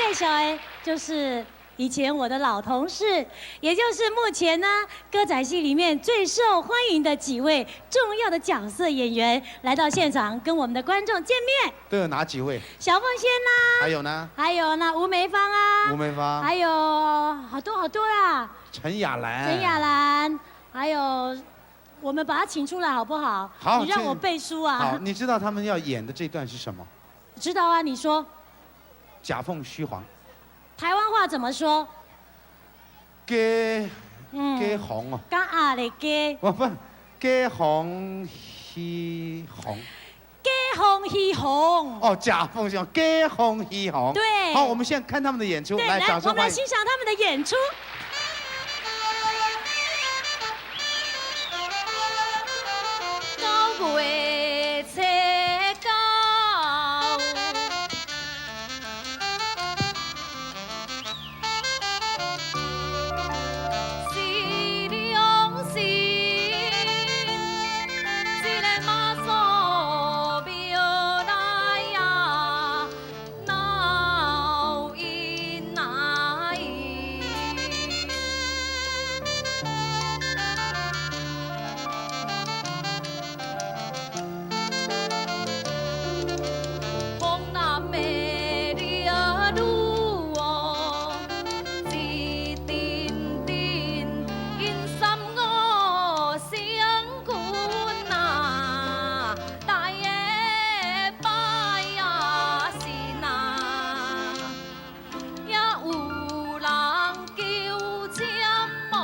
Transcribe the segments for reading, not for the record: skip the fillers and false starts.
介紹的，就是以前我的老同事，也就是目前呢歌仔戲裡面最受歡迎的幾位重要的角色演員來到現場跟我們的觀眾見面。都有哪幾位？小鳳仙啦，還有呢？還有那吳梅芳啊，吳梅芳，還有好多好多啦。陳雅蘭，陳雅蘭，還有我們把他請出來好不好？好，你讓我背書啊。好，你知道他們要演的這段是什麼？知道啊，你說。假鳳虛凰。台灣話怎麼說？假假鳳哦。假鴨的假。不不，假鳳虛凰。假鳳虛凰。哦，假鳳虛凰，假鳳虛凰。對。好，我們現在看他們的演出，來，掌聲歡迎。我們來欣賞他們的演出。9月初9，是良辰，一个媽祖廟內啊，鬧囡仔。風南的烈女哦，一陣陣引三五省軍啊，來拜啊神啊，也有人求籤哦。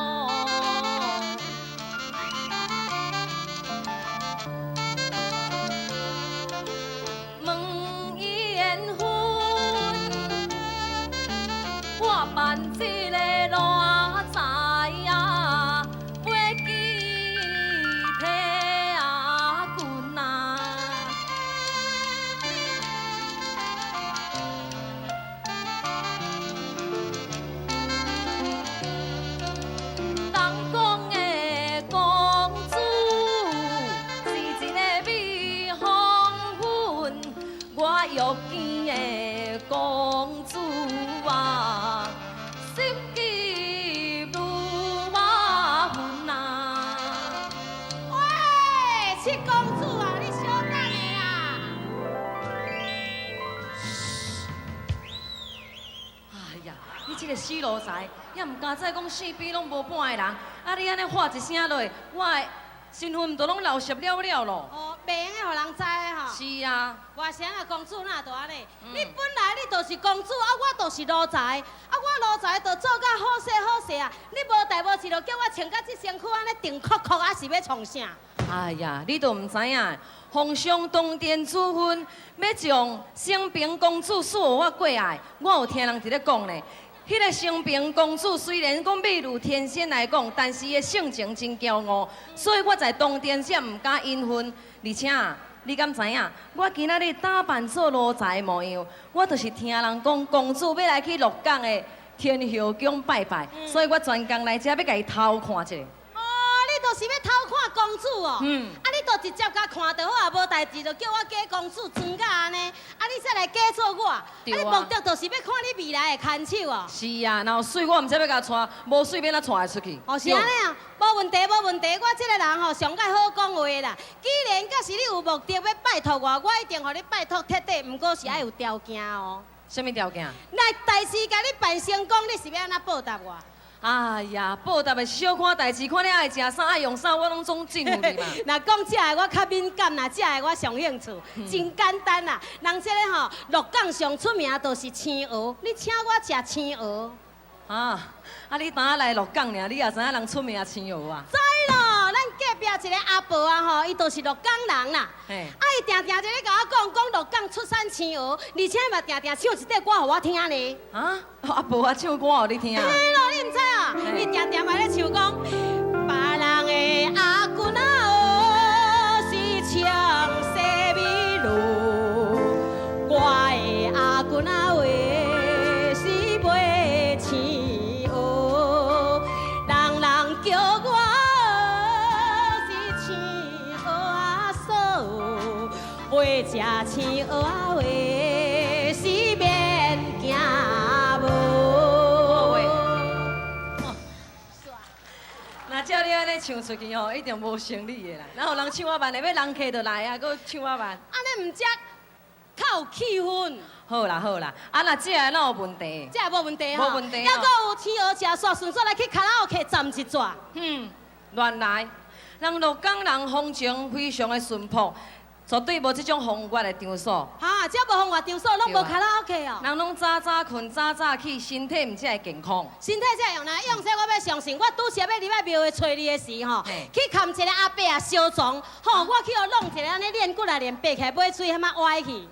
問緣分，我扮這個奴才啊，飛機提啊君啊。東宮的公主是一個美鳳魂，我欲見的公主啊，心急如麻粉啊。喂，七公主啊，你小等下啦。哎呀，你這個死奴才，也毋敢再講四邊攏無半個人，啊你按呢喊一聲落，我的身份都攏流失了了咯。哦，袂用得予人知的吼。是啊。偌啥啊，公主哪就按呢？你本來你就是公主，啊，我就是奴才，啊，我奴才就做甲好勢好勢啊！你無代無誌就叫我穿甲這身軀按呢定酷酷，啊是欲創啥？哎呀，你都毋知影，皇上當殿主婚，欲將升平公主賜予我過愛，我有聽人佇咧講呢。彼個升平公主雖然講美如天仙來講，但是伊的性情真驕傲，所以我在當殿才毋敢隱婚。而且你敢知影？我今仔日打扮做奴才模樣，我就是聽人講公主欲來去鹿港的天后宮拜拜，所以我專工來遮欲共伊偷看一下。哦，你就是欲偷看公主哦？嗯。啊，你就直接共看就好啊，無代誌就叫我假公主裝甲按呢。啊，你才來假做我，啊，對啊。你目的就是欲看你未來的牽手哦。是啊，若有媠我毋知欲共帶，無媠欲按怎帶會出去？哦，是按呢啊，無問題，無問題。我這個人吼上愛好講話啦。既然閣是你有目的欲拜託我，我一定予你拜託徹底，毋過是愛有條件哦。啥物條件？若代誌共你辦成功，你是欲按怎報答我？哎呀，報答的是小可代誌，看你愛食啥愛用啥，我攏總盡予你嘛。若講這个我較敏感啦，這个我上興趣，真簡單啦。人這個吼，鹿港上出名就是青蚵，你請我食青蚵。啊，啊你當來鹿港爾，你也知影人出名青蚵啊？知咯，咱隔壁一個阿婆啊吼，伊就是鹿港人啦。啊，伊定定就咧共我講，講鹿港出產青蚵，而且嘛定定唱一塊歌予我聽呢。啊，阿婆啊唱歌予你聽啊？嘿咯，你毋知啊？伊定定嘛咧唱講，別人的阿君啊哦，是唱西米露，我的阿君啊話是賣青蚵，人人叫我是青蚵仔嫂，袂食青蚵仔話是免驚。唱出去吼，一定無生理的啦。哪有人唱我慢的？欲人客就來啊，閣唱我慢。按呢毋才較有氣氛。好啦好啦，啊若這个哪有問題？這無問題吼，無問題猶閣有天鵝食煞，順煞來去卡拉 OK 站一逝。嗯，亂來。人鹿港人風情非常的淳樸，絕對無這種風月的場所。哈，這無風月場所，攏無卡拉 OK 哦。人攏早早睏，早早起，身體毋才會健康。身體才會用來用，這我欲相信。我拄則欲入來廟會揣你的時吼，去崁一個阿伯啊相撞，吼，我去予弄一个按呢練骨來練爬起來，尾喙遐仔歪去。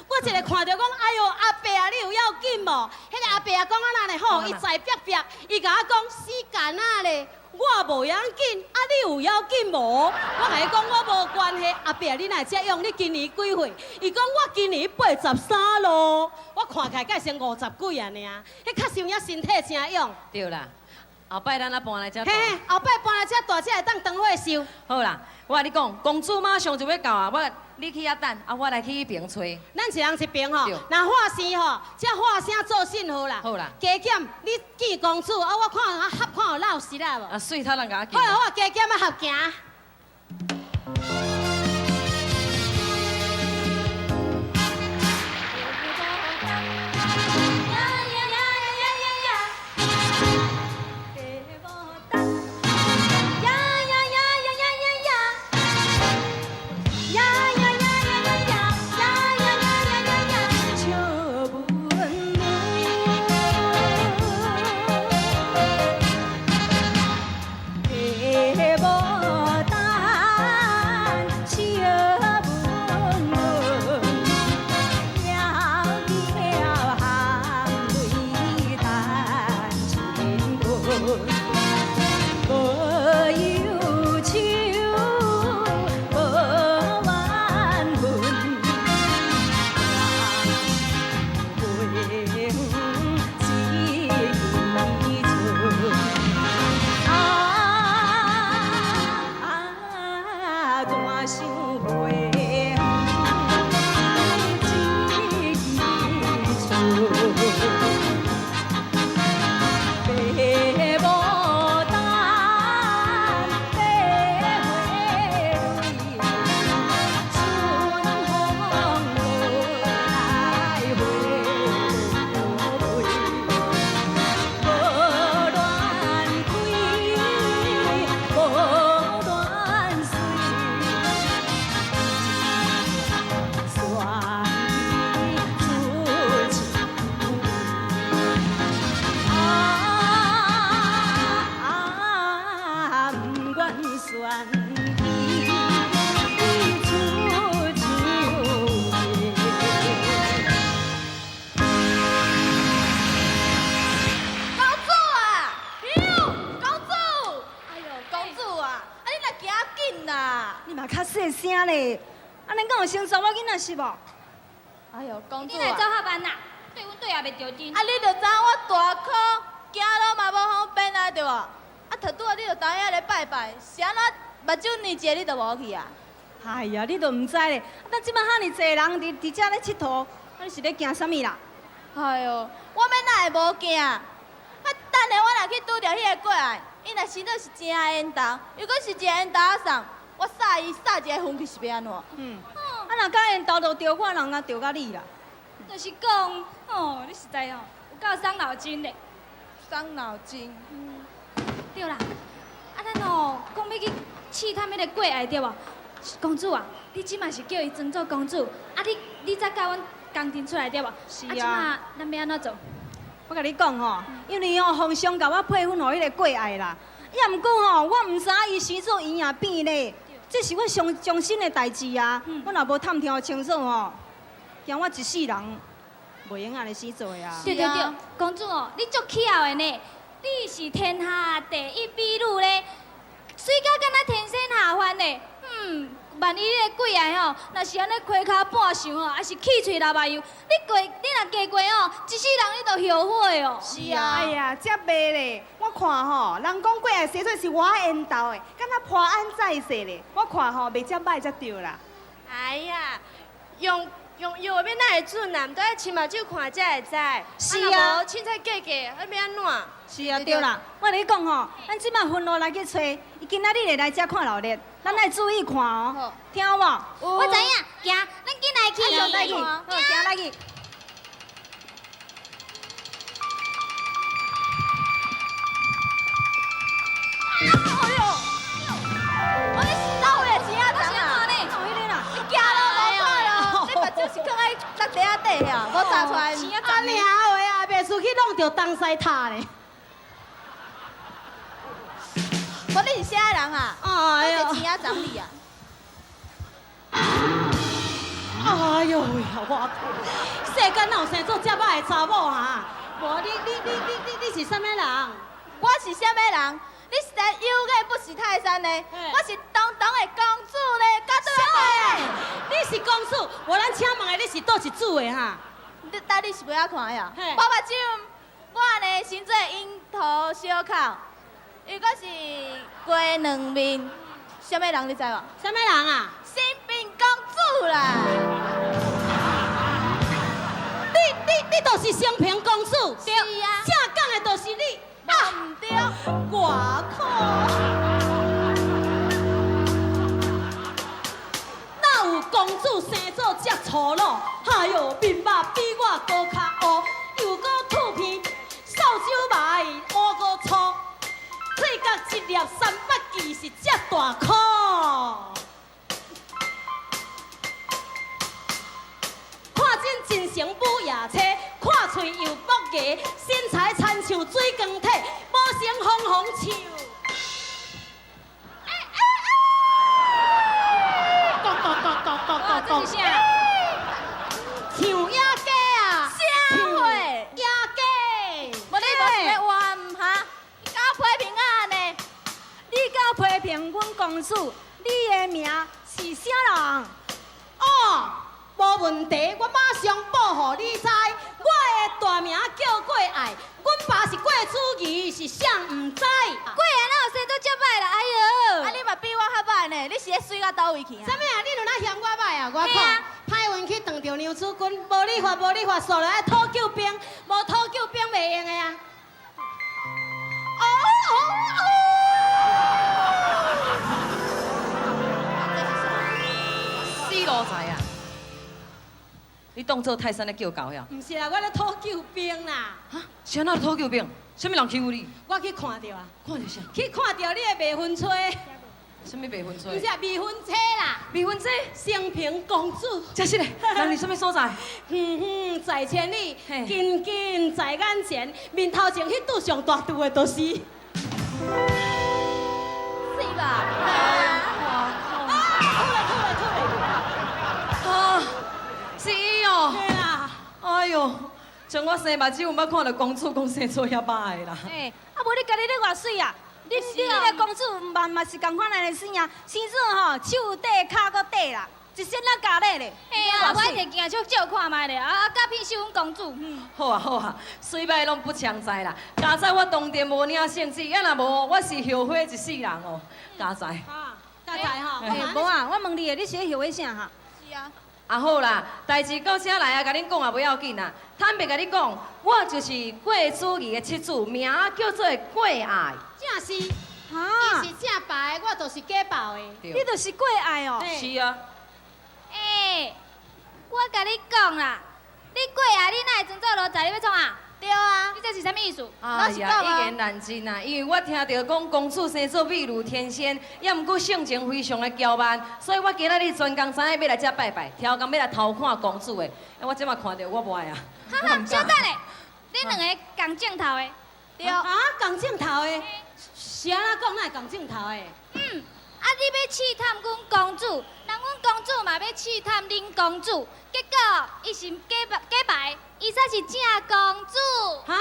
我一个看著講，哎喲，阿伯啊，你有要緊無？彼个阿伯啊講按怎咧？吼，伊在煏煏，伊共我講死干仔咧。我無要緊，啊你有要緊無？我共伊講我無關係，阿伯你哪會這樣？你今年幾歲？伊講我今年83咯。我看起來才先五十幾啊爾，彼較像影身體誠勇。對啦，後擺咱仔搬來遮。嘿，後擺搬來遮大，才會當當伙收。好啦，我共你講，公主馬上就欲到啊！我你去遐等，啊我來去彼爿揣。咱一人一爿吼，若喊聲吼，才喊聲做信號啦。好啦。加減你見公主，啊我看啊合看有落實啊無？啊媠頭人共我見。好啊好啊，加減啊合行。公主啊！公主！哎呦，公主啊！啊，你若行緊啦！你嘛較細聲咧，按呢敢有生查某囡仔是無？哎呦，公主你來走較慢啦，對阮對也袂著陣。啊，你就知我大箍行路嘛無方便啊，對無？啊，頭拄仔你就知影咧拜拜，是按怎目睭睨一下你就無去啊？哎呀，你都毋知咧，啊，咱這擺遐爾濟人佇佇遮咧𨑨迌，啊，你是咧驚啥物啦？哎呦，我欲哪會無驚？啊，等下我若去拄著彼個過來，伊若生做是真緣投，如果是一個緣投仔送，我殺伊殺一个昏去是欲按怎？嗯，啊，若佮緣投就著我，人若著甲你啦。就是講，哦，你實在哦，有夠傷腦筋的。傷腦筋。對啦，啊，咱哦講欲去試探彼个過愛對無？公主啊，你這馬是叫伊裝做公主，啊你你才佮阮仝陣出來對無？是啊。啊，這馬咱欲按怎做？我共你講吼，因為吼皇上共我配婚予彼个過愛啦，也毋過吼，我毋知影伊生做嬰仔變咧，這是我上終身的代誌啊！我若無探聽清楚吼，驚我一世人袂用按呢生做的啊！對對對，公主哦，你足巧的呢，你是天下第一美女咧，媠甲敢若天仙下凡呢。嗯，萬一彼個鬼仔吼，若是按呢開跤半泅吼，抑是氣喙流目油，你過你若嫁過吼，一世人你就後悔哦。是啊。哎呀，這袂咧，我看吼，人講過來生做是我緣投的，敢若破案在世咧，我看吼袂遮䆀才對啦。哎呀，用用药要哪会准啊？毋知爱亲目睭看才会知。是啊啊，凊彩计计，啊欲按怎？是啊，對啦，我共你講吼，咱這擺分路來去揣，伊今仔日會來遮看鬧熱，咱愛注意看哦，聽有無？我知影，行，咱緊來去。來去，行來去。哎呦！我你倒位的錢啊，怎啊？哦，彼个啦，你行咯，無看咯，你目睭是囥佇落地仔底啊，無眨出来。啊娘话啊，袂输去弄著东西塔咧。无你是啥人啊？哎呦！钱仔长你啊！哎呦喂啊！我世间哪有生做遮歹的查某哈？无你是啥物人？我是啥物人？你实在有眼不识泰山呢？我是堂堂的公主呢，甲对你是公主，无咱请问的你是佗一主的哈？你但你是袂晓看呀？无目睭，我呢生做樱桃小口，伊阁是鸡两面，啥物人你知无？啥物人啊？新平公主啦！你就是升平公主？是啊。正讲的就是你。啊，毋对。我靠！哪有公主生做遮粗鲁？哎哟，面肉比我阁较乌，又阁吐鼻，扫帚眉乌阁粗，嘴角一粒三八痣是遮大颗。看真真成武夜车，看喙又剥牙，身材亲像水光体，无成风风树。这是啥？像野鸡啊！啥货？野鸡。无你无想欲换哈？你敢批评我呢？你敢批评阮公主？你的名是啥人？哦。無問題，我馬上報予你知。我的大名叫郭愛，阮爸是郭子儀，是啥毋知？郭愛哪有生做遮歹啦？哎喲！啊，你嘛比我較歹呢？你是咧媠到佗位去啊？啥物啊？你兩哪嫌我歹啊？我靠！歹運氣撞著娘子君，無理法無理法，煞來愛討救兵，無討救兵袂用的啊！哦哦哦！死奴才啊！你當做泰山咧叫狗呀？毋是啦，我咧討救兵啦。哈？是按怎討救兵？啥物人欺負你？我去看著啊。看著啥？去看著你的未婚妻。啥物未婚妻？毋是啊，未婚妻啦。未婚妻？升平公主。真是嘞，人佇啥物所在？远遠在千里，近近在眼前，面頭前彼拄上大拄的就是。是吧？啊！吐咧吐咧吐咧！啊！是伊哦。對啦。哎喲，像我生目睭，毋捌看著公主講生做遐歹的啦。欸，啊無你家己咧偌媠啊？你彼个公主嘛嘛是仝款按呢生啊，生做吼手短跤阁短啦，一身仔咖咧咧。嘿啊，我摕镜照照看覓咧，啊啊，甲骗收阮公主。好啊好啊，媠歹攏不相在啦。佳哉我當年無領聖旨，啊若無我是後悔一世人哦。佳哉。啊，佳哉吼。欸，無啊，我問你的，你是咧後悔啥哈？是啊。啊好啦，代誌到遮來啊，共恁講也無要緊啦。坦白共你講，我就是郭子儀的七子，名叫做郭愛。正是，伊是正白的，我就是假爆的。你就是郭愛哦。是啊。欸，我共你講啦，你郭愛，你哪會裝做奴才？你欲創啊？對啊。你這是啥物意思？哎呀，一言難盡啊！因為我聽著講公主生做美如天仙，也毋過性情非常的嬌慢，所以我今仔日專工知影欲來遮拜拜，挑工欲來偷看公主的。我這馬看著我無愛啊！哈哈，小等下，恁兩个仝鏡頭的。對。啊，仝鏡頭的，是按怎講？哪會仝鏡頭的？嗯，啊，你欲試探阮公主，人阮公主嘛欲試探恁公主，結果伊是假白，伊才是正公主。哈？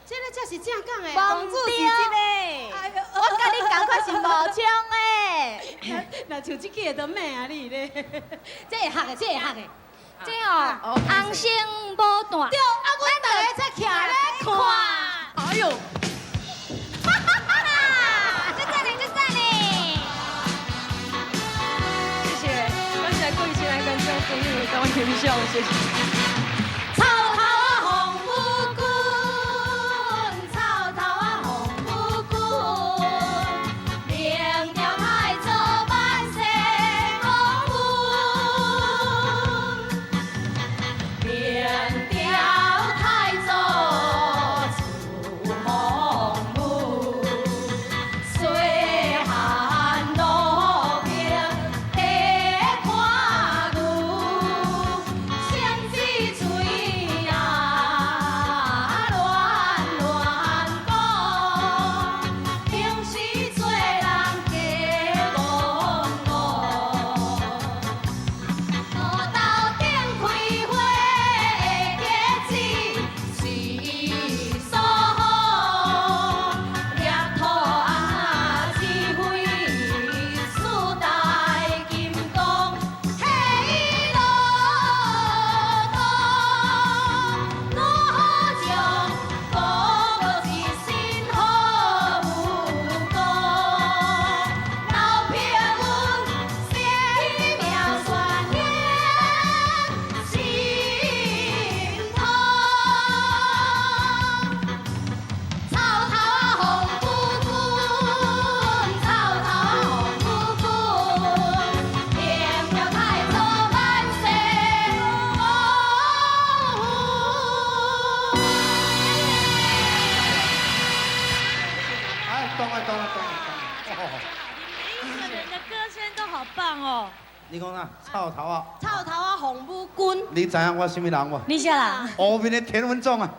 這个才是正講的。公主是這个。我佮你仝款是無槍的。若像這句就咩啊你咧？這會合的，這會合的。這哦，紅星無斷。對，啊，阮大家才徛咧看。哎喲！哈哈哈！足讚的，足讚的。謝謝，感謝各位親愛觀眾朋友的關心。欣賞，謝謝。臭頭啊，紅母君，臭頭啊，紅母君，明朝太祖萬世光雲，明朝太祖出洪武，細漢路平地看牛，生子喙啊亂亂講，平時做人假戇戇。路頭頂開花的果子是所好，掠土啊指揮四大金剛，嘿羅哆，我將個個一身好武功，劉平雲生命全顯神通。臭頭啊紅母君，臭頭啊紅母君，明朝太祖萬世光雲。哎，懂了懂了懂了懂了。每一個人的歌聲都好棒哦。你講啥？臭頭啊！臭頭啊，紅母君。你知影我啥物人無？你啥人？烏面的田文忠啊！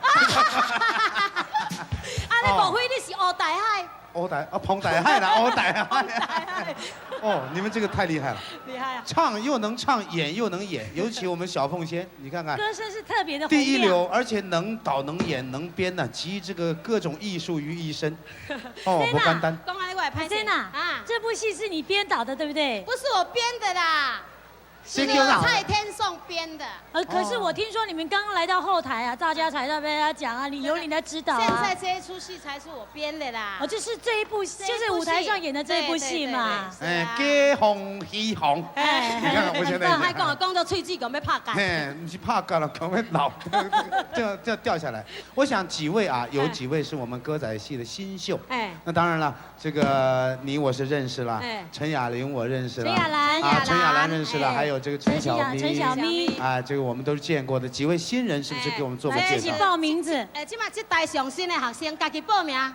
啊，你莫非你是烏大海？烏大啊，彭大海啦，烏大海。哦，你們這個太厲害了，厲害啊！唱又能唱，演又能演，尤其我們小鳳仙，你看看。歌聲是特別的洪亮第一流，而且能導能演能編呢，集這個各種藝術於一身。哦，不簡單。講按呢我會歹勢真的啊，這部戲是你編導的，對不對？不是我編的啦，是誰叫哪蔡天頌編的。可是我聽說你們剛剛來到後台啊，大家才在被他講啊，你由你來指導啊。現在這一出戲才是我編的啦。哦，就是這一部，就是舞台上演的這一部戲嘛。哎，假紅虛紅，你看看我現在。莫講，講到喙齒講欲拍結。嘿，毋是拍結了，講欲老，這掉下來。我想幾位啊，有幾位是我們歌仔戲的新秀。哎，那當然了，這個你我是認識了，陳雅玲我認識了，陳雅蘭，啊，陳雅蘭認識了，還有這個陳小咪，陳小咪，啊，這個我們都是見過的。幾位新人是不是給我們做個介紹？自己報名字。哎，這馬這台上新的學生，家己報名。啊，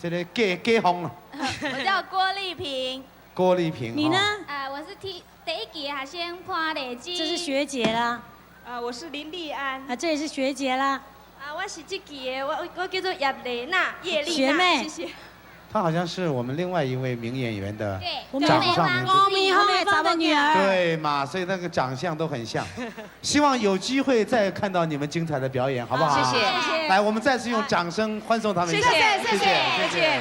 這個假假紅了。我叫郭麗萍。郭麗萍。你呢？啊，我是第一期的學生潘麗芝。這是學姐啦。啊，我是林麗安。啊，這也是學姐啦。啊，我是這期的，我叫做葉麗娜，葉麗娜，學妹，謝謝。她好像是我們另外一位名演員的長相名字，黃梅芳的女兒。對嘛，所以那個長相都很像。希望有機會再看到你們精彩的表演，好不好？謝謝。來，我們再次用掌聲歡送他們一下。謝謝，謝謝，謝謝。